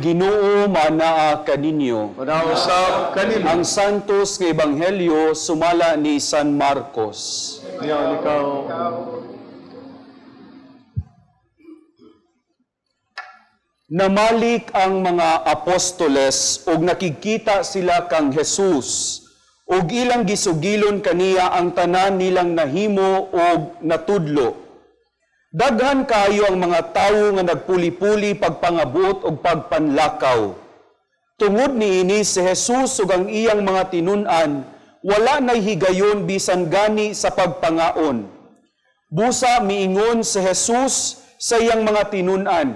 Ang Ginoo manaa kaninyo. Manaa usab kanimo. Ang Santos nga Ebanghelyo sumala ni San Marcos. Niya ikaw. Namalik ang mga apostoles ug nakigkita sila kang Jesus ug ilang gisugilon kaniya ang tanan nilang nahimo ug natudlo. Daghan kaayo ang mga tawo nga nagpuli-puli pagpangabot ug pagpanlakaw. Tungod niini si Jesus ug ang iyang mga tinun-an wala nay higayon bisan gani sa pagpangaon. Busa miingon si Jesus sa iyang mga tinun-an,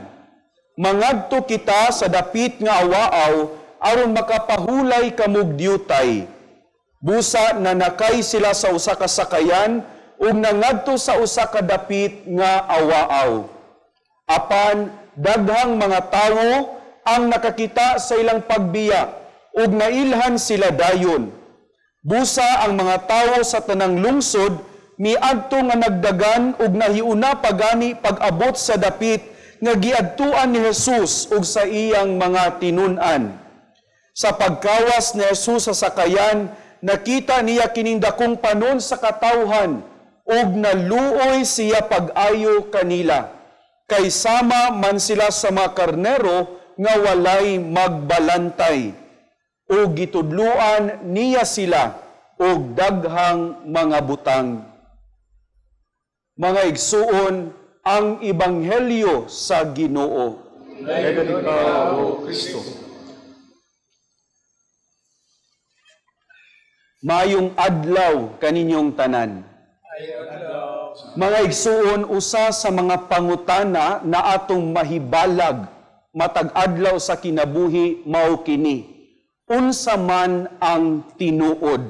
"Mangadto kita sa dapit nga awaaw aron makapahulay kamog diyutay." Busa nanakay sila sa usa ka sakayan ug nangadto sa usa ka dapit nga awaaw. Apan daghang mga tawo ang nakakita sa ilang pagbiya ug nailhan sila dayon. Busa ang mga tawo sa tanang lungsod miadto nga nagdagan ug nahiuna pagani pag-abot sa dapit nga giadtuan ni Jesus ug sa iyang mga tinun-an. Sa pagkawas ni Jesus sa sakayan, nakita niya kining dakong panon sa katawhan ug naluoy siya pag-ayo kanila. Kay sama man sila sa mga karnero nga walay magbalantay. Ug gitudluan niya sila og daghang mga butang. Mga igsuon, ang Ebanghelyo sa Ginoo. Daghang ikaw, O Kristo. Maayong adlaw kaninyong tanan. Mga igsuon, usa sa mga pangutana na atong mahibalag matag adlaw sa kinabuhi mao kini: unsa man ang tinuod?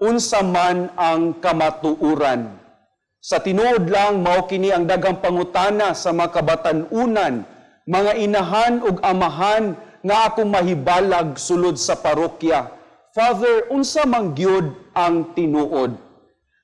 Unsa man ang kamatuoran? Sa tinuod lang, mao kini ang daghang pangutana sa mga kabatan-unan, mga inahan ug amahan nga akong mahibalag sulod sa parokya. "Father, unsa man gyud ang tinuod?"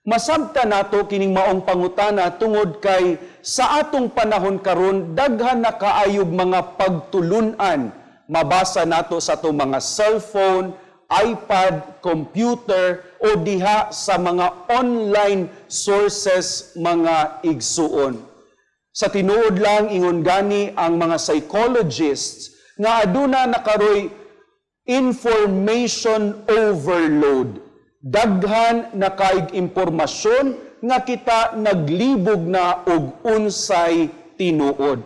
Masabta nato kining maong pangutana tungod kay sa atong panahon karon daghan na kaayog mga pagtulun-an. Mabasa nato sa atong mga cellphone, iPad, computer o diha sa mga online sources, mga igsuon. Sa tinuod lang, ingon gani ang mga psychologists nga aduna na karoy information overload. Daghan na kaig impormasyon nga kita naglibog na og unsay tinuod.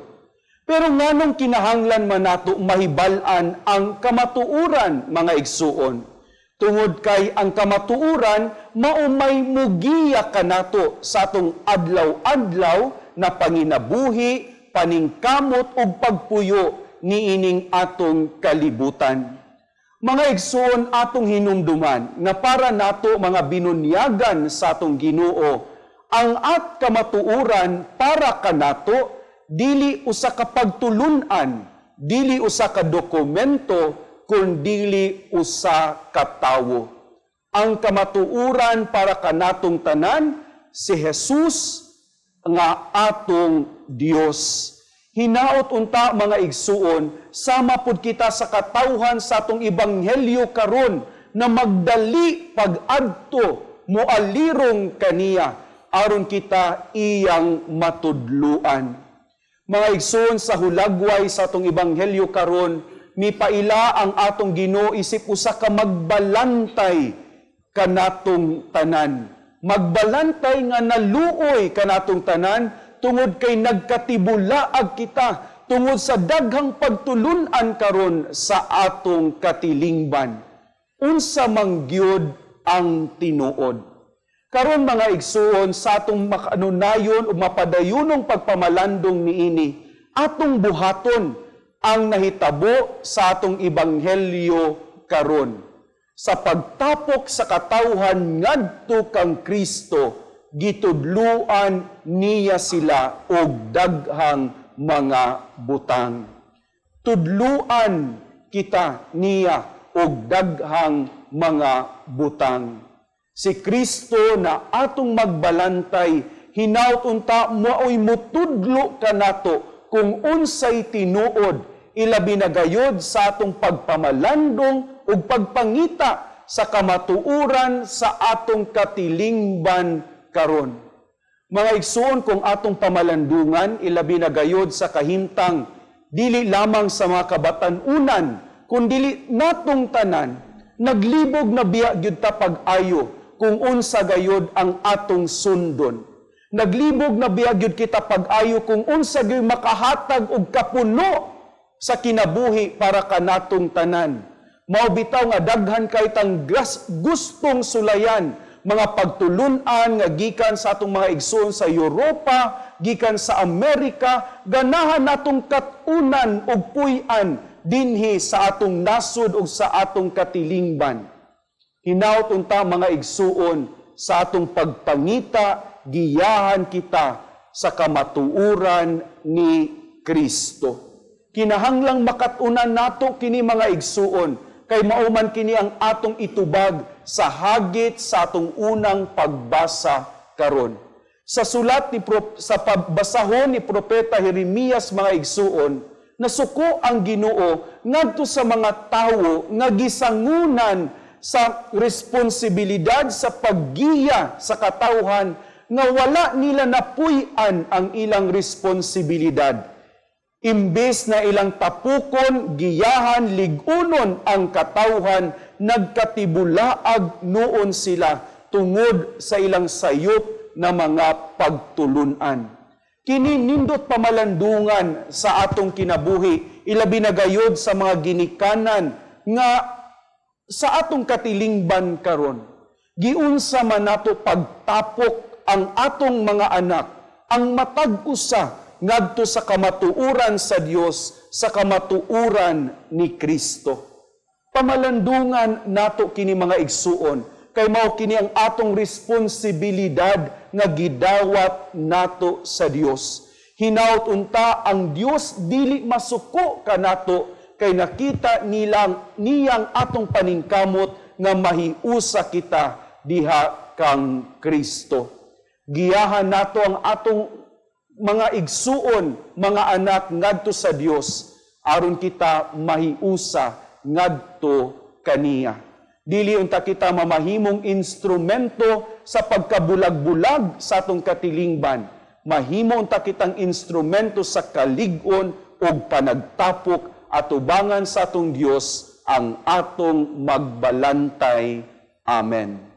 Pero nganong kinahanglan man nato mahibal-an ang kamatuoran, mga igsuon? Tungod kay ang kamatuoran mao may mugiya kanato sa atong adlaw-adlaw na panginabuhi, paningkamot ug pagpuyo niining atong kalibutan. Mga igsuon, atong hinumduman nga para nato mga binunyagan sa atong Ginoo, ang at kamatuoran para kanato dili usa ka pagtulun-an, dili usa ka dokumento, kundili usa ka tawo. Ang kamatuoran para kanatong tanan si Jesus nga atong Dios. Hinaot unta, mga igsuon, sama pud kita sa katawhan sa atong ebanghelyo karon na magdali pag-adto moalirong kaniya aron kita iyang matudluan. Mga igsuon, sa hulagway sa atong ebanghelyo karon, mipaila ang atong Ginoo isip usa ka magbalantay kanatong tanan. Magbalantay nga naluoy kanatong tanan tungod kay nagkatibulaag kita tungod sa daghang pagtulun-an karon sa atong katilingban. Unsa man gyud ang tinuod? Karon, mga igsuon, sa atong makanunayon o mapadayunong pagpamalandong niini, atong buhaton ang nahitabo sa atong ebanghelyo karon. Sa pagtapok sa katawhan ngadto kang Kristo, gitudluan niya sila og daghang mga butang. Tudluan kita niya og daghang mga butang. Si Kristo na atong magbalantay, hinaut unta maoy mutudlo kanato kung unsay tinuod. Ilabi na gayod sa atong pagpamalandong ug pagpangita sa kamatuoran sa atong katilingban karon. Mga igsuon, kung atong pamalandungan, ilabi na gayod sa kahimtang dili lamang sa mga kabatan-unan kundili natong tanan, naglibog na biya gyud ta pag-ayo kung unsa gayod ang atong sundon. Naglibog na biya gyud kita pag-ayo kung unsa gyud makahatag og kapuno sa kinabuhi para kanatong tanan. Mao bitaw nga daghan kay tang gustong sulayan mga pagtulun-an nga gikan sa atong mga igsoon sa Europa, gikan sa Amerika, ganahan natong kat-unan og puy-an dinhi sa atong nasod ug sa atong katilingban. Hinaut unta, mga igsuon, sa atong pagpangita, giyahan kita sa kamatuoran ni Kristo. Kinahanglang makat-unan nato kini, mga igsuon, kay mao man kini ang atong itubag sa hagit sa atong unang pagbasa karon. Sa sulat ni sa pagbasahon ni Propeta Jeremias, mga igsuon, nasuko ang Ginoo ngadto sa mga tawo nga gisangunan sa responsibilidad sa paggiya sa katawhan nga wala nila napuy-an ang ilang responsibilidad. Imbes na ilang tapukon, giyahan, ligunon ang katawhan, nagkatibulaag noon sila tungod sa ilang sayop na mga pagtulunan. Kini nindot pamalandungan sa atong kinabuhi, ilabi na gayod sa mga ginikanan nga sa atong katilingban karon. Giunsa man nato pagtapok ang atong mga anak, ang matag usa, ngadto sa kamatuoran sa Dios, sa kamatuoran ni Kristo? Pamalandungan nato kini, mga igsuon, kay mao kini ang atong responsibilidad nga gidawat nato sa Dios. Hinaut unta ang Dios dili masuko kanato kay nakita nilang niyang atong paningkamot nga mahiusa kita diha kang Kristo. Giyahan nato ang atong mga igsuon, mga anak ngadto sa Dios aron kita mahiusa ngadto kaniya. Dili unta kita mamahimong instrumento sa pagkabulag-bulag sa atong katilingban. Mahimo unta kitang instrumento sa kalig-on ug panagtapok atubangan sa atong Dios ang atong magbalantay. Amen.